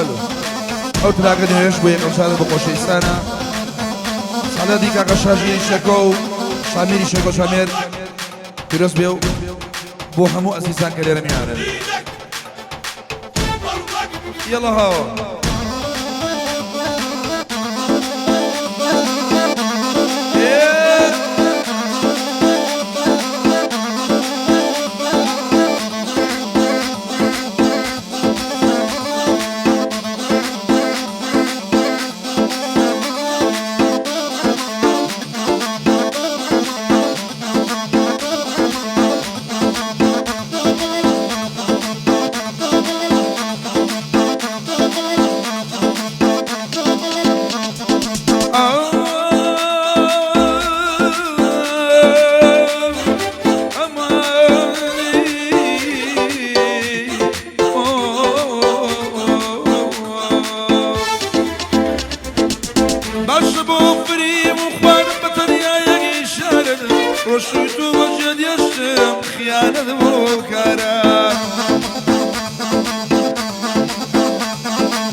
ئەلو ئەو تراکە نوێش بۆ یەکەم ساڵە بۆ خۆشەویستانە ساڵیادی کاکە شاژیری شێرکۆ و شامیری شێرکۆ شامێر پیرۆز بێ و بۆ هەموو ئەزیزان کە لێرە میوانن یەڵا هاوە. باشە بۆ فریم و خوارم بە تەنیا یەکی شارت ڕۆشتووی تۆ بەجێ دێشتم خیانەت بۆ کارە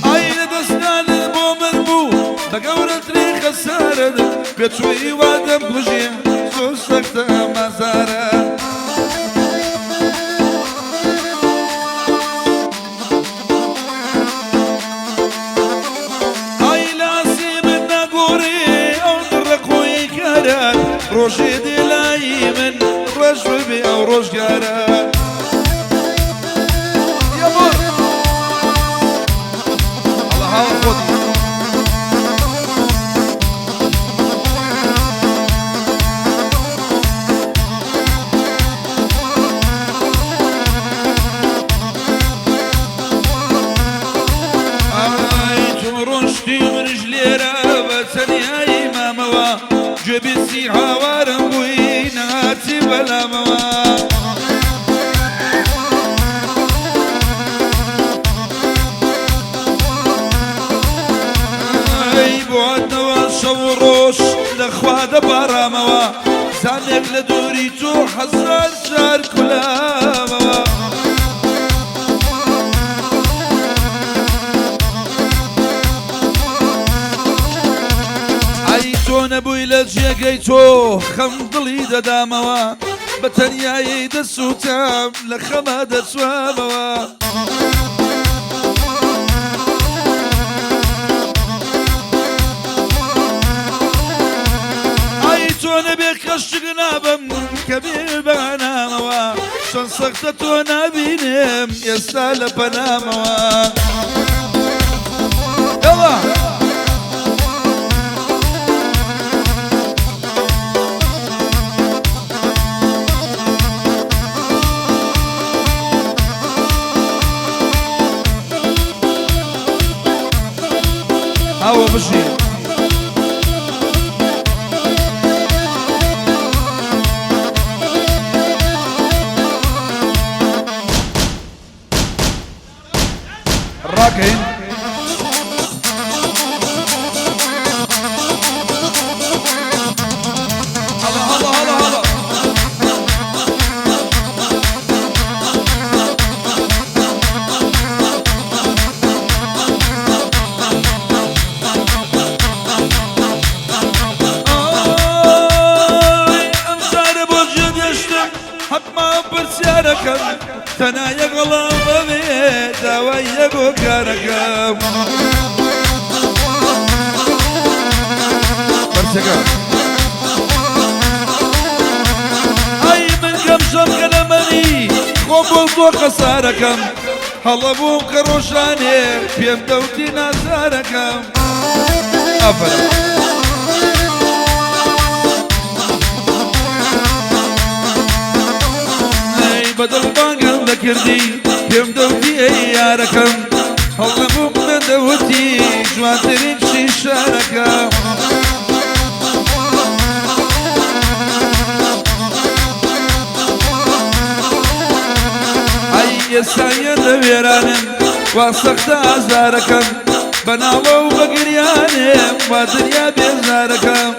ئای لە دەستدانت بۆ من بوو بە گەورەترین خەسارت بێتووی وا دەمکوژی زۆر سەختە مازارە. ئای لاسی من ناگۆڕێ ئەو دڕە خۆی کارە ڕۆژێ دێ لای من ڕەش ببێ ئەو ڕۆژگارە. یەمۆر ئەڵە هاوە خۆتی. ئای تۆ ڕۆشتی و منیش لێرە بە تەنیایی مامەوە گوێبیستی هاوارم بووی نەهاتی بەلامەوە. ئەی بۆ هاتنەوە شەو و ڕۆژ لە خوا دەپاڕامەوە زامێک لە دووری تۆ هەزار جار کولامەوە. ئای تۆ نەبووی لە جێگەی تۆ خەم دڵی دەدامەوە بە تەنیایی دەسووتام لە خەما دەچوامەوە. ئای تۆ نەبێ کەشتک نابم کە بێ بەنامەوە چەند سەختە تۆ نابینم ئێستا لە پەنامەوە. یەڵا. ئاوە بژی. ڕاکەین. هەڵە هەڵە هەڵە هەڵە. ئای ئەم جارە بۆ جێ دێشتم حەقما پرسیارەکەم تەنها یەک وەڵام بەبێ داوای یەک هۆکارەکەم پرسەکە ئای من گەمژەم کە نەمەنی خۆم بۆ تۆ خەسارەکەم هەڵە بووم کە ڕۆژانێ پێم دەوتی نازارەکەم ئافەرم. ئەی بە دڵ بانگم دەکردی پێم دەوتی ئەی یارەکەم هەڵنەبووم من دەوتی جوانترین کچی شارەکەم. ئەی ئێستا هێندە وێرانم وا سەختە ئازارەکەم بە ناڵە و بە گریانێم وا دنیا بێزارەکەم.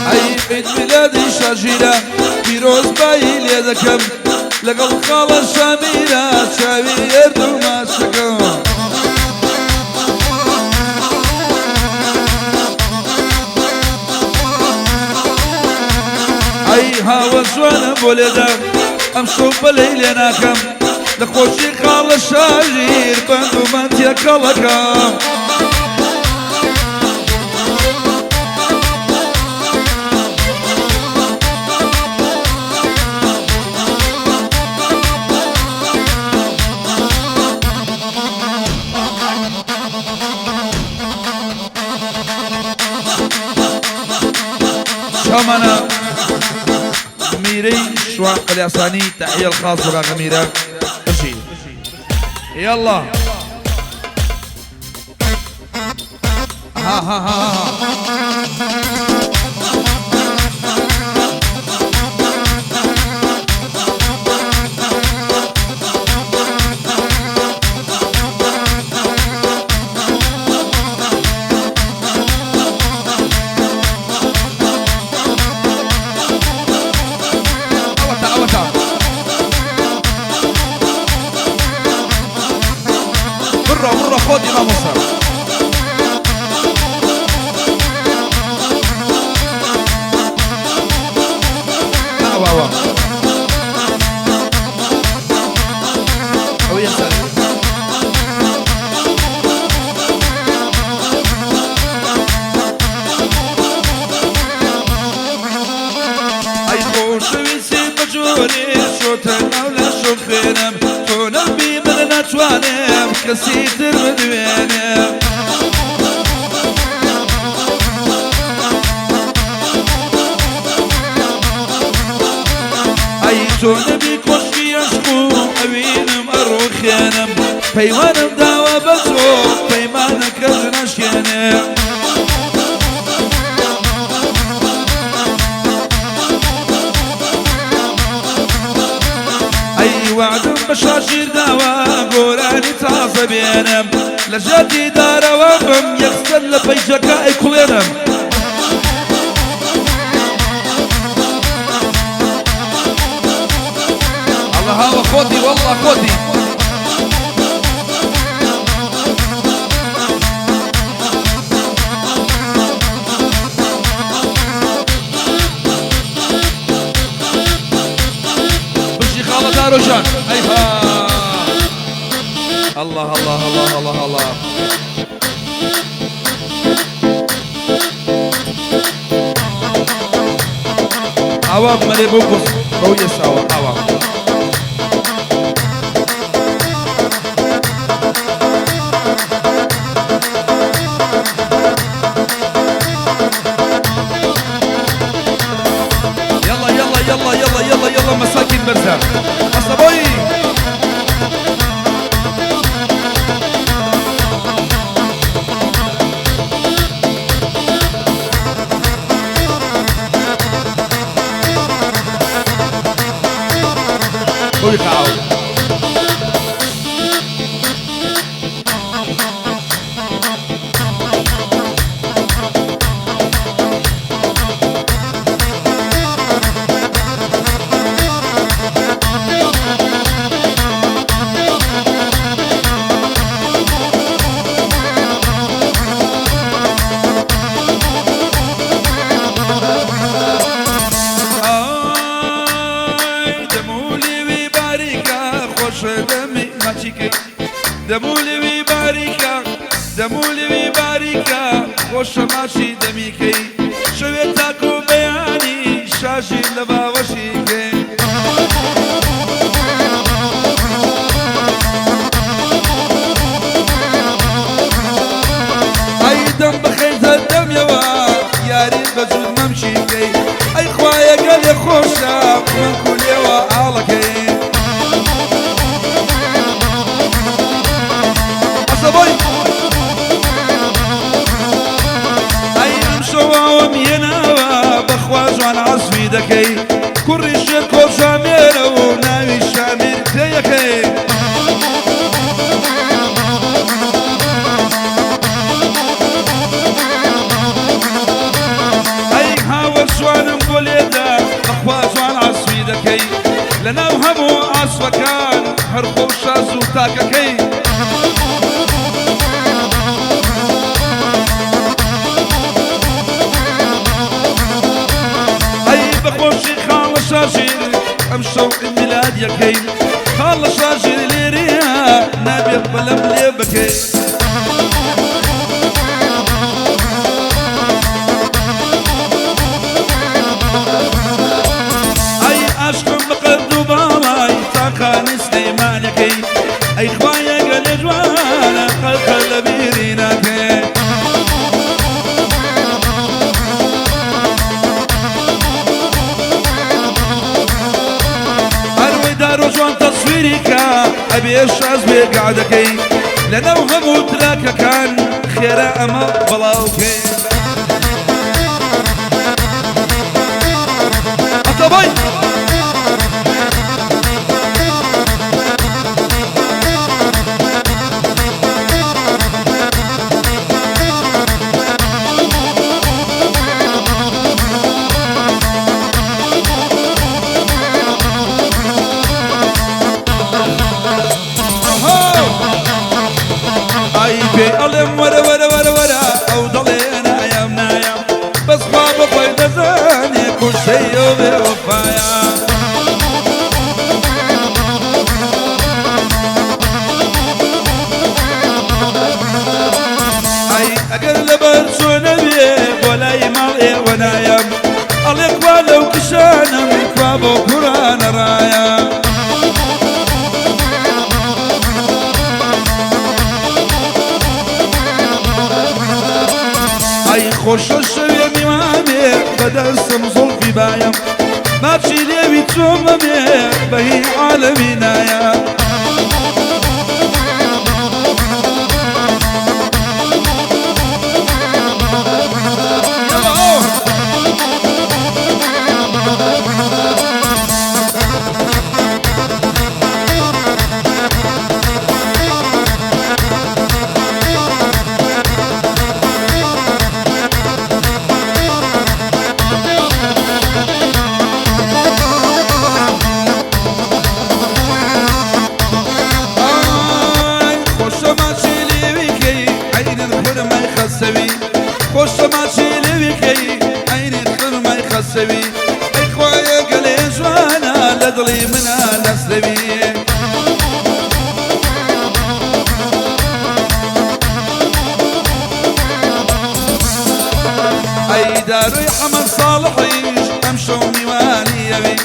ئەی عید میلادی شاژیرە پیرۆزبایی لێ دەکەم لەگەڵ خاڵە شامیرە چاوی ئێرد و ماچەکەم. ئەی هاوە جوانە بۆ لێدا ئەم شەو بەلەی لێ ناکەم لە خۆشی خاڵە شاژیر بەند و من تێکەڵەکەم. چاومانە میرەی شوان قەلیاسانی تحیە الخاص بۆ کاکە میرە بژی یاڵڵا ها ها ها ها. ئەوەتا ئەوەتا بڕۆ بڕۆ خۆتی مامۆستا. ئەوە ئەوە ئەوە یەکسەر. ئەی خۆشەویستی بەجۆرێ چۆتە ناو لەش و خوێنم تۆ نەبی من ناتوانم کەسی تر بدوێنم. ئەی تۆ نەبی کۆشکی عەشق و ئەوینم ئەڕوخێنم پەیوانم داوە بە تۆ پەیمانەکەت نەشکێنم. ئەی وەعدم بە شاشیر داوە گۆرانی تازە بێنم لە ژێر دیدارەوە بم یەکسەر لە پەیجەکە ئەیکوڵێنم. الله هاوە خۆتی والله خۆتی. بژی خاڵە دارۆژان ئەیها الله الله الله الله الله. ئاوا مەرێ بۆ بۆ بەو یەساوە ئاوا. يلا يلا يلا يلا يلا يلا مساكن برزة مصبوي. ويقعوا ئای دەمولێوی باریکە خۆشە دەمی ماچیکەی دەمولێوی باریکە دەمولێوی باریکە خۆشە ماچی دەمیکەی شەوێ تاکو بەیانی شاژی لە باوەشیکەی. ئەی دەم بخەیتە دەمیەوە یاری بەجوود مەمشیکەی ئەی خوایە گەلێ خۆشە من کولێوە ئاڵەکەی. ئەسەبۆی ئەی ئەم شەواوەم هێناوە بەخوا جوان عەزوی دەکەی کوڕی شێرکۆ شامێرە و ناوی شامیر تێیەکەی. ئەی هاوە جوانم بۆ لەناو هەموو ئاسفەکان هەر خۆ شاز و تاکەکەی. ئەی بەخۆشی خاڵە شاژیر ئەمشەو عید میلادیەکەی، خاڵە شاژیر لێرەیە نابێ بەلەم لێ بکەی. ئەی ئاشقم بە قەد و باڵای تاقانی سلێمانەکەی، ئەی خوایە گەلێ جوانە قەت قەت لە بیری ناکەی. هەروەی دارۆ جوان تەسویری کە ئەبێ شاز بێ گەعدەکەی، لەناو هەموو تراکەکان خێرا ئەمە بەڵاوکەی. ئەتەبای ئای پێی ئەڵێم وەرە وەرە وەرە وەرە، ئەو دەڵێ نایەم نایەم، بەس خوا بە خۆی دەزانێ کوشتەی ئەو بێ وەفایە. ئای ئەگەر لەبەر چۆ نەبێ بۆ لای ماڵ ئێوە نایەم، ئەڵێ کوا لەو کشانم کوا بۆ کوڕانە ڕایە. ئای خۆشە شەوێ میوانێ بەدەستم زوڵفی بایم، ماچی لێوی چۆمەمێ بەهی عالەمی نایە. ئای خۆشە ماچی لێویکەی عەینت خورمای خەسەوی، خۆشە ماچی لێویکەی عەینت خورمای خەسەوی، ئەی خوایە گەلێ جوانە لە دڵی منە نەسرەوی. ئەی داروی حەمە ساڵحیش ئەمشەو میوانی ئەوی،